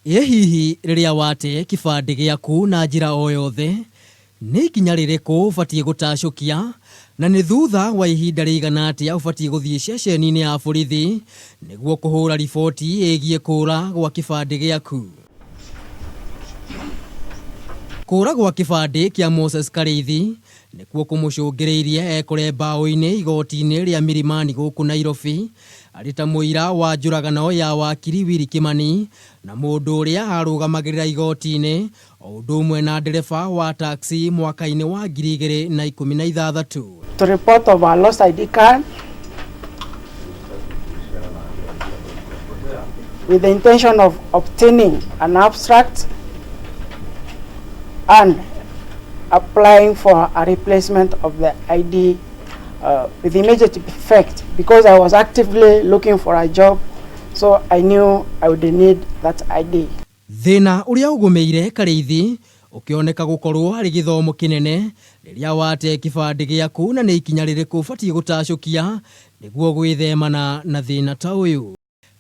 Ĩ hihi rĩrĩa wate kĩbandĩ gĩaku na njĩra o yothe, nĩ ikinya rĩrĩkũ ũbatiĩ gũtacũkia, na nĩ thutha wa ihinda rĩigana atĩa ũbatiĩ gũthiĩ ceceni-inĩ ya borithi nĩguo kũhũra riboti ĩgiĩ kũra gwa kĩbandĩ gĩaku? Kũra gwa kĩbandĩ kĩa Moses Karĩithi nĩkuo kũmũcũngĩrĩirie ekore mbaũ-inĩ igoti-inĩ rĩa Milimani gũkũ Nairobi arĩ ta mũira wa njũragano ya wakiri Willy Kimani na mũndũ ũrĩa arũgamagĩrĩra igoti-inĩ o ũndũ ũmwe na ndereba wa taxi mwaka-inĩ wa 2016. To report of our lost ID card with the intention of obtaining an abstract and applying for a replacement of the ID with immediate effect, because I was actively looking for a job, so I knew I would need that ID. Thĩna ũrĩa ũgũmĩire Karĩithi ũkĩoneka gũkorwo arĩ gĩthomo kĩnene rĩrĩa wate kĩbandĩ gĩaku na nĩ ikinya rĩrĩkũ ũbatiĩ gũtacũkia nĩguo gwĩthemana na thĩna ta ũyũ.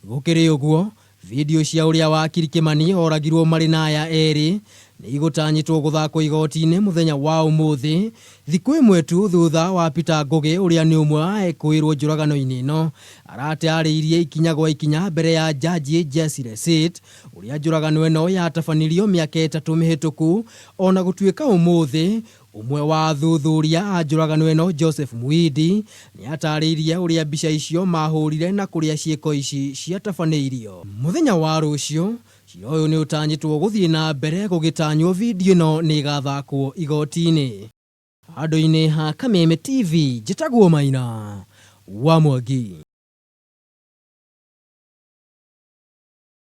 Gũkĩrĩ ũguo, video cia ũrĩa wakiri Kimani oragirwo marĩ na aya erĩ nĩ igũtanyĩtwo gũthakwo igoti-inĩ mũthenya wa ũmũthĩ, thikũ ĩmwe tu thutha wa Peter Ngũgĩ ũrĩa nĩ ũmwe wa ekũĩrwo njũragano-inĩ ĩno aratarĩirie ikinya gwa ikinya mbere ya jaji Jesse Lesit ũrĩa njũragano ĩno yatabanirio mĩaka 3 mĩhĩtũku, ona gũtuĩka ũmũthĩ ũmwe wa athuthuria a njũragano ĩno Joseph Muindi nĩatarĩirie ũrĩa mbica icio mahũrire na kũrĩa ciĩko ici ciatabanĩirio. Mũthenya wa rũciũ cira ũyũ nĩ ũtanyĩtwo gũthiĩ na mbere gũgĩtanywo video ĩno nĩ ĩgathakwo igoti-inĩ. Handũ-inĩ ha Kameme TV, njĩtagwo Maina wa Mwangi.